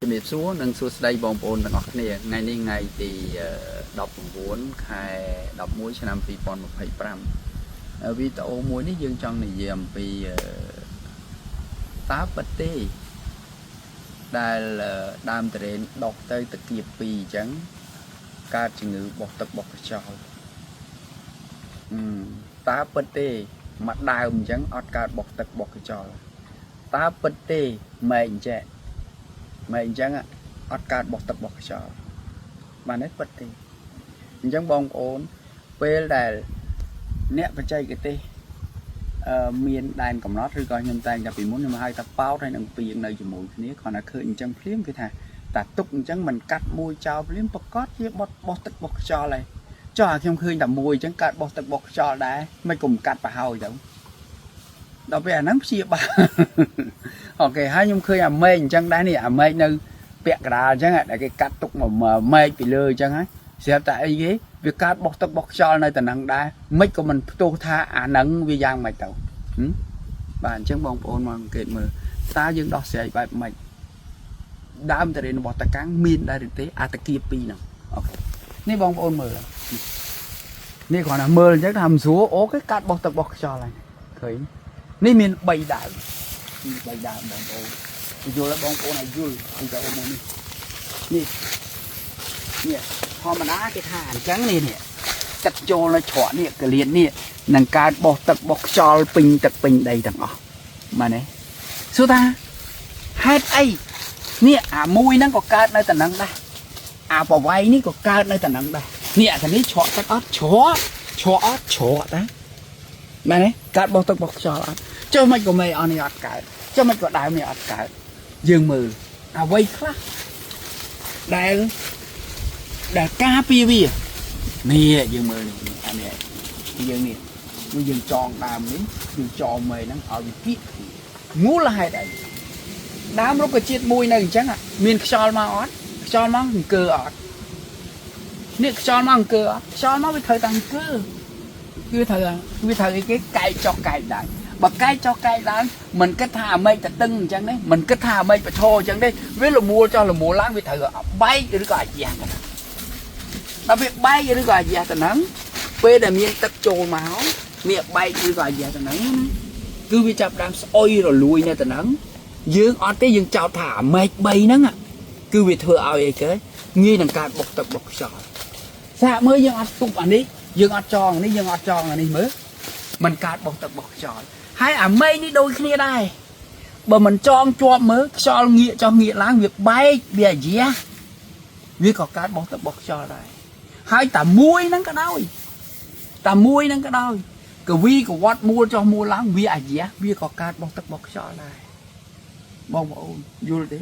ជំរាបសួរនិងសួស្តីបងប្អូនទាំងអស់គ្នាថ្ងៃនេះថ្ងៃទី19ខែ11ឆ្នាំ2025វីដេអូមួយនេះយើងចង់និយាយអំពីតើពិតទេដែលដើមតរេនដុះទៅតគៀប2អញ្ចឹងកើតជំងឺបោះទឹកបោះខ្យល់តើពិតទេមួយដើមអញ្ចឹងអត់កើតបោះទឹកបោះខ្យល់តើពិតទេម៉ែអញ្ចេះ ម៉ែអញ្ចឹងអត់កើតបោះទឹកបោះខ្យល់បានទេពិតទេអញ្ចឹងបងប្អូនពេលដែលអ្នកបច្ចេកទេសអឺមានដែនកំណត់ឬក៏ខ្ញុំតែងតែពីមុនខ្ញុំហៅថាប៉ោតហើយនឹងពីងនៅជាមួយគ្នាគ្រាន់តែឃើញអញ្ចឹងភ្លាមគឺថាតាទុកអញ្ចឹងមិនកាត់មួយចោលភ្លាមប្រកាសជាបត់បោះទឹកបោះខ្យល់ហើយចុះអាខ្ញុំឃើញតែមួយអញ្ចឹងកើតបោះទឹកបោះខ្យល់ដែរមិនគុំកាត់ប្រហើយទៅដល់ពេលអាហ្នឹងព្យាបាល អូខេហើយខ្ញុំឃើញអាមេឃអញ្ចឹងដែរនេះអាមេឃនៅពាក់កណ្ដាលអញ្ចឹងដែលគេកាត់ទុកមកមេឃពីលើអញ្ចឹងហើយស្រាប់តែអីគេវាកើតបោះទឹកបោះខ្យល់នៅតំណឹងដែរមិនក៏មិនផ្ទុះថាអាហ្នឹងវាយ៉ាងម៉េចទៅបាទអញ្ចឹងបងប្អូនមកអង្កេតមើលតើយើងដោះស្រាយបែបម៉េចដើមតរិនរបស់តកាំងមានដែរឬទេអាតគៀបពីរហ្នឹងអូខេនេះបងប្អូនមើលនេះគ្រាន់តែមើលអញ្ចឹងថាមិនស្រួលអូគេកាត់បោះទឹកបោះខ្យល់ហើយឃើញនេះមាន3ដើម ពីបីដើមបងប្អូនយល់ហើយបងប្អូនឲ្យយល់ពីទៅមកនេះនេះនេះធម្មតាគេថាអញ្ចឹងនេះនេះទឹកចូលនៅច្រកនេះកលៀននេះនឹងកើតបោះទឹកបោះខ្យល់ពេញទឹកពេញដីទាំងអស់បាទនេះសួរថាហេតុអីនេះអាមួយហ្នឹងក៏កើតនៅតំណឹងដែរអាប្រវៃនេះក៏កើតនៅតំណឹងដែរនេះអានេះច្រកទឹកអត់ច្រកច្រកអត់ច្រកតាបាទនេះកើតបោះទឹកបោះខ្យល់អត់ចុះមិនក៏មិនអស់នេះអត់កើត ចុះមិនក៏ដើមនេះអត់កើតយើងមើលអ្វីខ្លះដែលដែលការពារវានេះយើងមើលនេះអានេះយើងនេះយើងចងដើមនេះយើងចងមេហ្នឹងឲ្យវាគៀកគ្នាមូលហេតុអីដើមរុក្ខជាតិមួយនៅអញ្ចឹងមានខ្យល់មកអត់ខ្យល់មកអង្គើអត់នេះខ្យល់មកអង្គើអត់ខ្យល់មកវាត្រូវតែអង្គើគឺត្រូវវាត្រូវអីគេកែកចុះកែកឡើងបើកែកចុះកែកឡើងមិនគិតថាអាមេឃតតឹងអញ្ចឹងទេមិនគិតថាអាមេឃប្រឈរអញ្ចឹងទេវាលមួលចុះលមួលឡើងវាត្រូវបែកឬក៏អាយ៉ាទៅដល់វាបែកឬក៏អាយ៉ាទៅហ្នឹងពេលដែលមានទឹកចូលមកនេះបែកឬក៏អាយ៉ាទៅហ្នឹងណាគឺវាចាប់ដើមស្អុយរលួយនៅទៅហ្នឹងយើងអត់ទេយើងចោទថាអាមេឃ3ហ្នឹងគឺវាធ្វើឲ្យអីគេងាយនឹងការបុកទឹកបុកខ្យល់សាកមើលយើងអត់ទប់អានេះយើងអត់ចងអានេះយើងអត់ចងអានេះមើលมันកើតបុកទឹកបុកខ្យល់ហើយអាមេឃនេះដូចគ្នាដែរបើមិនចងជាប់មើលខ្យល់ងាកចោះងាកឡើងវាបែកវាអាយ៉ាវាក៏កើតបោះទឹកបោះខ្យល់ដែរហើយតែមួយហ្នឹងក៏ដោយតែមួយហ្នឹងក៏ដោយកវីកវត្តមួលចោះមួលឡើងវាអាយ៉ាវាក៏កើតបោះទឹកបោះខ្យល់ដែរបងប្អូនយល់ទេ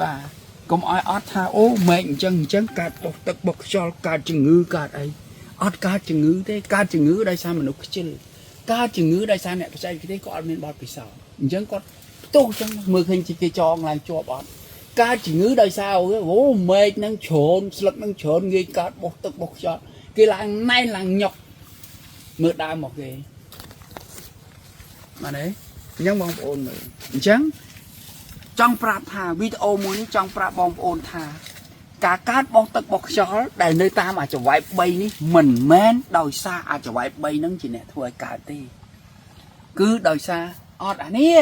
បាទកុំឲ្យអត់ថាអូមេឃអញ្ចឹងអញ្ចឹងកើតបោះទឹកបោះខ្យល់កើតជំងឺកើតអីអត់កើតជំងឺទេកើតជំងឺដោយសារមនុស្សខ្ជិលកើតជំងឺដោយសារអ្នកបច្ចេកទេសក៏អត់មានបទពិសោធន៍អញ្ចឹងគាត់ផ្ទុះអញ្ចឹងមើលឃើញគេចងឡើងជាប់អត់កើតជំងឺដោយសារអូមេឃហ្នឹងច្រើនស្លឹកហ្នឹងច្រើនងាយកើតបោះទឹកបោះខ្យល់គេឡើងណែនឡើងញុកមើលដើមមកគេបាទទេអញ្ចឹងបងប្អូនមើលអញ្ចឹងចង់ប្រាប់ថាវីដេអូមួយនេះចង់ប្រាប់បងប្អូនថាការកើតបោះទឹកបោះខ្យល់ដែលនៅតាមអាចវ៉ៃ3នេះមិនមែនដោយសារអាចវ៉ៃ3ហ្នឹងជាអ្នកធ្វើឲ្យកើតទេគឺដោយសារអត់អានេះ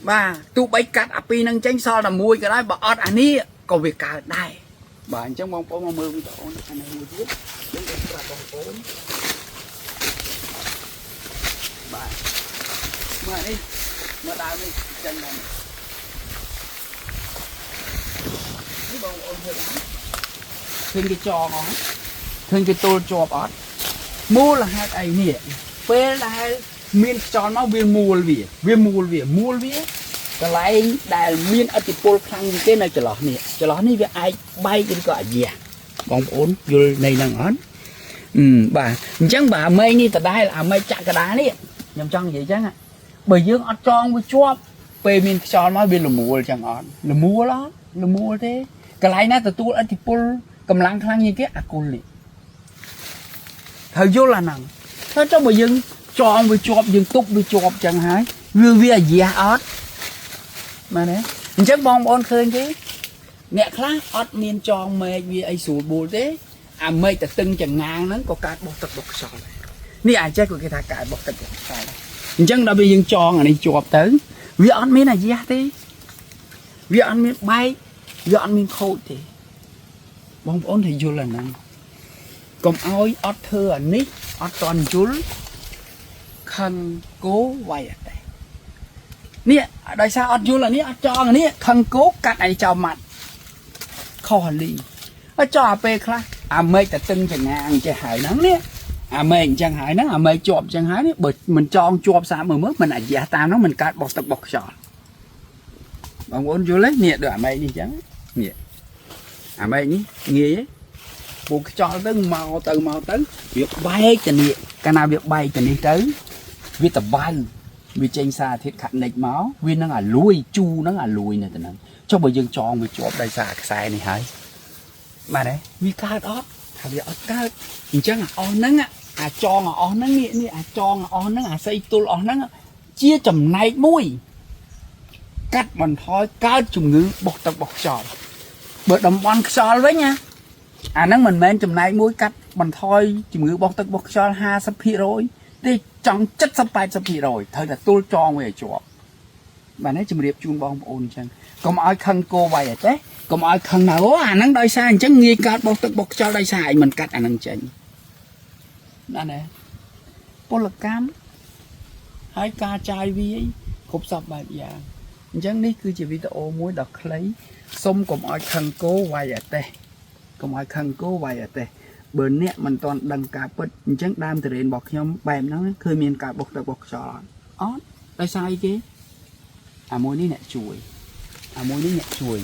បាទទោះបីកាត់អាពីរហ្នឹងចេញសល់តែមួយក៏ដោយបើអត់អានេះក៏វាកើតដែរបាទអញ្ចឹងបងប្អូនមកមើលវីដេអូនេះអានេះមួយទៀតយើងក៏ប្រាប់បងប្អូនបាទមើលនេះមើលដើមនេះចេញមកនេះបងប្អូនឃើញអត់ឃើញគេចងអត់ឃើញគេទល់ជាប់អត់មូលហេតុអីនេះពេលដែលមានខ្យល់មកវាមូលវាវាមូលវាមូលវាកន្លែងដែលមានឥទ្ធិពលខ្លាំងជាងគេនៅចន្លោះនេះចន្លោះនេះវាអាចបែកឬក៏អាយ៉ាបងប្អូនយល់នៃហ្នឹងអត់បាទអញ្ចឹងបើអាមេឃនេះដដែលអាមេឃចាក់កដាលនេះខ្ញុំចង់និយាយអញ្ចឹងបើយើងអត់ចងវាជាប់ពេលមានខ្យល់មកវាលមួលអញ្ចឹងអត់លមួលអត់លមួលទេកន្លែងណាទទួលឥទ្ធិពលកម្លាំងខ្លាំងជាងគេអាគុលនេះត្រូវយល់អាហ្នឹងតែចុះបើយើងចងវាជាប់យើងទប់វាជាប់អញ្ចឹងហើយវាអាយ៉ាអត់ បាទណាអញ្ចឹងបងប្អូនឃើញទេអ្នកខ្លះអត់មានចងមែកវាអីស្រួលបួលទេអាមែកតទឹងចងាងហ្នឹងក៏កើតបោះទឹកបោះខ្យល់ដែរនេះអាចចេះក៏គេថាកើតបោះទឹកបោះខ្យល់ដែរអញ្ចឹងដល់ពេលយើងចងអានេះជាប់ទៅវាអត់មានអាយ៉ាស់ទេវាអត់មានបែកវាអត់មានខូចទេបងប្អូនត្រូវយល់អាហ្នឹងកុំឲ្យអត់ធ្វើអានេះអត់តន់យល់ខឹងគោវាយអត់ទេនេះដោយសារអត់យល់អានេះអត់ចងអានេះខឹងគោកាត់អានេះចោលម៉ាត់ខុសអាលីហើយចោលអាពេលខ្លះអាមេឃតទឹងចងាងចេះហើយហ្នឹងនេះអាមេឃអញ្ចឹងហើយហ្នឹងអាមេឃជាប់អញ្ចឹងហើយនេះបើមិនចងជាប់សាមើលមើលមិនអាយ៉ាស់តាមហ្នឹងមិនកើតបោះទឹកបោះខ្យល់បងប្អូនយល់ទេនេះដូចអាមេឃនេះអញ្ចឹងនេះអាមេឃនេះងាយទេពូខ្យល់ទៅមកទៅមកទៅវាបែកទៅនេះកាលណាវាបែកទៅនេះទៅវាតបៅវាចេញសារធាតុខាក់និចមកវានឹងអាលួយជូរនឹងអាលួយនៅទៅហ្នឹងចុះបើយើងចងវាជាប់ដោយសារខ្សែនេះហើយបាទទេវាកើតអត់ថាវាអត់កើតអញ្ចឹងអាអស់ហ្នឹងអាចងអាអស់ហ្នឹងនេះនេះអាចងអាអស់ហ្នឹងអាស័យទល់អស់ហ្នឹងជាចំណែកមួយកាត់បន្ថយកើតជំងឺបោះទឹកបោះខ្យល់បើតំបន់ខ្យល់វិញណាអាហ្នឹងមិនមែនចំណែកមួយកាត់បន្ថយជំងឺបោះទឹកបោះខ្យល់50%ទេចង់70 80%ត្រូវតែទល់ចងវាឲ្យជាប់បាទនេះជំរាបជូនបងប្អូនអញ្ចឹងកុំឲ្យខឹងគោវាយអត់ទេកុំឲ្យខឹងណាអូអាហ្នឹងដោយសារអញ្ចឹងងាយកើតបោះទឹកបោះខ្យល់ដោយសារឯងមិនកាត់អាហ្នឹងចេញណាណែពលកម្មហើយការចាយវាយគ្រប់សពបែបយ៉ាងអញ្ចឹងនេះគឺជាវីដេអូមួយដ៏ខ្លីសុំកុំឲ្យខឹងគោវាយអត់ទេកុំឲ្យខឹងគោវាយអត់ទេបើអ្នកមិនទាន់ដឹងការពិតអញ្ចឹងដើមទរេនរបស់ខ្ញុំបែបហ្នឹងឃើញមានការបោះទឹកបោះខ្យល់អត់អត់ដោយសារអីគេអាមួយនេះអ្នកជួយអាមួយនេះអ្នកជួយ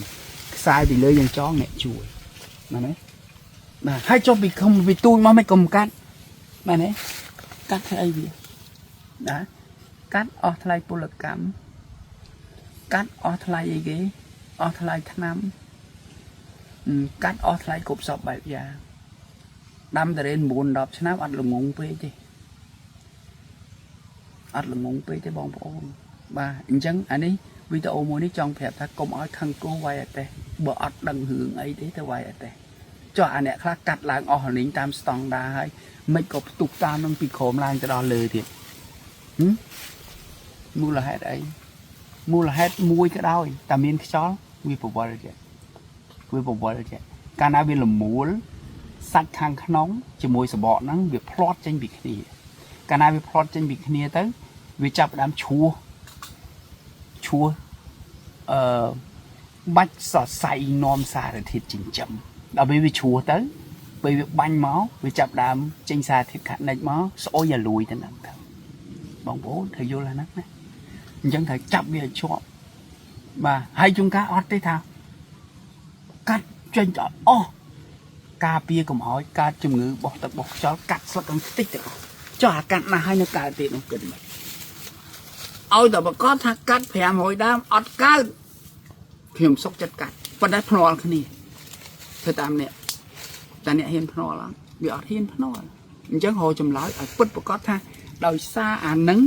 ខ្សែពីលើយើងចងអ្នកជួយបាទណាបាទហើយចុះពីខំពីទូចមកមិនកុំកាត់បាទណាកាត់ធ្វើអីវាណាកាត់អស់ថ្លៃពលកម្មកាត់អស់ថ្លៃអីគេអស់ថ្លៃថ្នាំកាត់អស់ថ្លៃគ្រប់សពបែបយ៉ាងដាំតរេន9 10ឆ្នាំអត់ល្ងងពេកទេអត់ល្ងងពេកទេបងប្អូនបាទអញ្ចឹងអានេះវីដេអូមួយនេះចង់ប្រាប់ថាកុំឲ្យខឹងគោវាយអត់ទេបើអត់ដឹងរឿងអីទេទៅវាយអត់ទេចុះអាអ្នកខ្លះកាត់ឡើងអស់រលីងតាមស្តង់ដាហើយមិនក៏ផ្ទុះតាមនឹងពីក្រោមឡើងទៅដល់លើទៀតហឹមមូលហេតុអីមូលហេតុមួយក៏ដោយតែមានខ្យល់វាប្រវល់ចេះវាប្រវល់ចេះកាលណាវាលមួលសាច់ខាងក្នុងជាមួយសបកហ្នឹងវាផ្្លាត់ចេញពីគ្នាកាលណាវាផ្្លាត់ចេញពីគ្នាទៅវាចាប់ផ្ដើមឈួសឈួសអឺបាច់សរសៃនាំសារធាតុចិញ្ចឹមដល់ពេលវាឈួសទៅពេលវាបាញ់មកវាចាប់ដើមចេញសារធាតុខាក់និចមកស្អុយអាលួយទៅហ្នឹងទៅបងប្អូនត្រូវយល់អាហ្នឹងណាអញ្ចឹងត្រូវចាប់វាឲ្យជាប់បាទហើយជួនកាលអត់ទេថាកាត់ចេញទៅអស់ការពារកុំឲ្យកើតជំងឺបោះទឹកបោះខ្យល់កាត់ស្លឹកនឹងតិចទៅអស់ចុះអាកាត់ណាស់ហើយនៅកើតទៀតនោះគិតមិនឲ្យតែប្រកាសថាកាត់500ដើមអត់កើតខ្ញុំសុកចិត្តកាត់ប៉ុន្តែភ្នាល់គ្នាធ្វើតាមអ្នកតែអ្នកហ៊ានភ្នាល់អត់វាអត់ហ៊ានភ្នាល់អញ្ចឹងរកចម្លើយឲ្យពិតប្រកបថាដោយសារអានឹង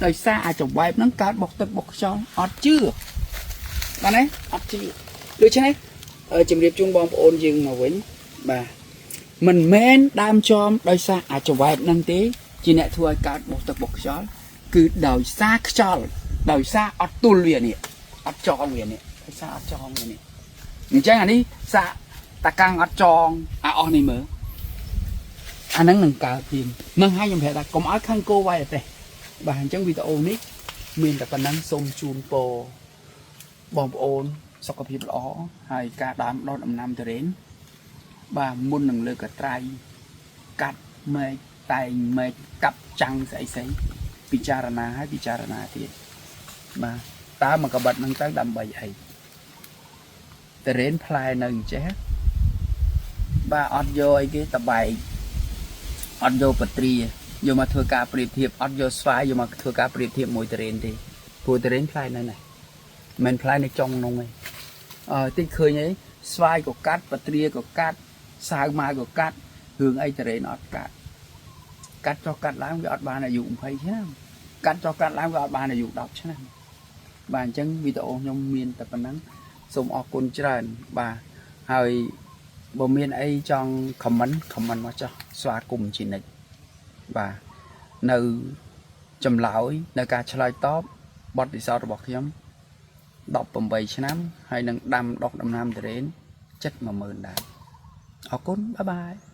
ដោយសារអាចង្វែបហ្នឹងកើតបុកទឹកបុកខ្យល់អត់ជឿបាទណាអត់ជឿដូច្នេះជំរាបជូនបងប្អូនយើងមកវិញបាទមិនមែនដើមចំដោយសារអាចង្វែបហ្នឹងទេជាអ្នកធ្វើឲ្យកើតបុកទឹកបុកខ្យល់គឺដោយសារខ្យល់ដោយសារអត់ទល់វានេះអត់ចងវានេះដោយសារអត់ចងវានេះអញ្ចឹងអានេះសាកតាកាំងអត់ចងអាអស់នេះមើលអាហ្នឹងនឹងកើតទៀតនឹងហើយខ្ញុំប្រាប់ថាកុំឲ្យខឹងគោវាយអត់ទេបាទអញ្ចឹងវីដេអូនេះមានតែប៉ុណ្ណឹងសូមជូនពរបងប្អូនសុខភាពល្អហើយការដើមដុតដំណាំទុរេនបាទមុននឹងលើកកត្រៃកាត់មែកតែងមែកកាប់ចាំងស្អីស្អីពិចារណាហើយពិចារណាទៀតបាទតើមកកបិតហ្នឹងទៅដើម្បីអីទុរេនផ្លែនៅអញ្ចេះបាទអត់យកអីគេតបែកអត់យកបត្រាយកមកធ្វើការប្រៀបធៀបអត់យកស្វាយយកមកធ្វើការប្រៀបធៀបមួយទុរេនទេព្រោះទុរេនផ្លែនៅនេះមិនផ្លែនៅចុងនោះទេអឺតិចឃើញអីស្វាយក៏កាត់បត្រាក៏កាត់សាវម៉ាវក៏កាត់រឿងអីទុរេនអត់កាត់កាត់ចុះកាត់ឡើងវាអត់បានអាយុ20ឆ្នាំកាត់ចុះកាត់ឡើងវាអត់បានអាយុ10ឆ្នាំ បាទអញ្ចឹងវីដេអូខ្ញុំមានតែប៉ុណ្ណឹងសូមអរគុណច្រើនបាទហើយបើមានអីចង់ comment comment មកចុះស្វាគមន៍ជានិច្ចបាទនៅចម្លើយនៅការឆ្លើយតបបទពិសោធន៍របស់ខ្ញុំ18ឆ្នាំហើយនឹងដាំដុះដំណាំទុរេនចិត្ត10000ដែរអរគុណ bye bye.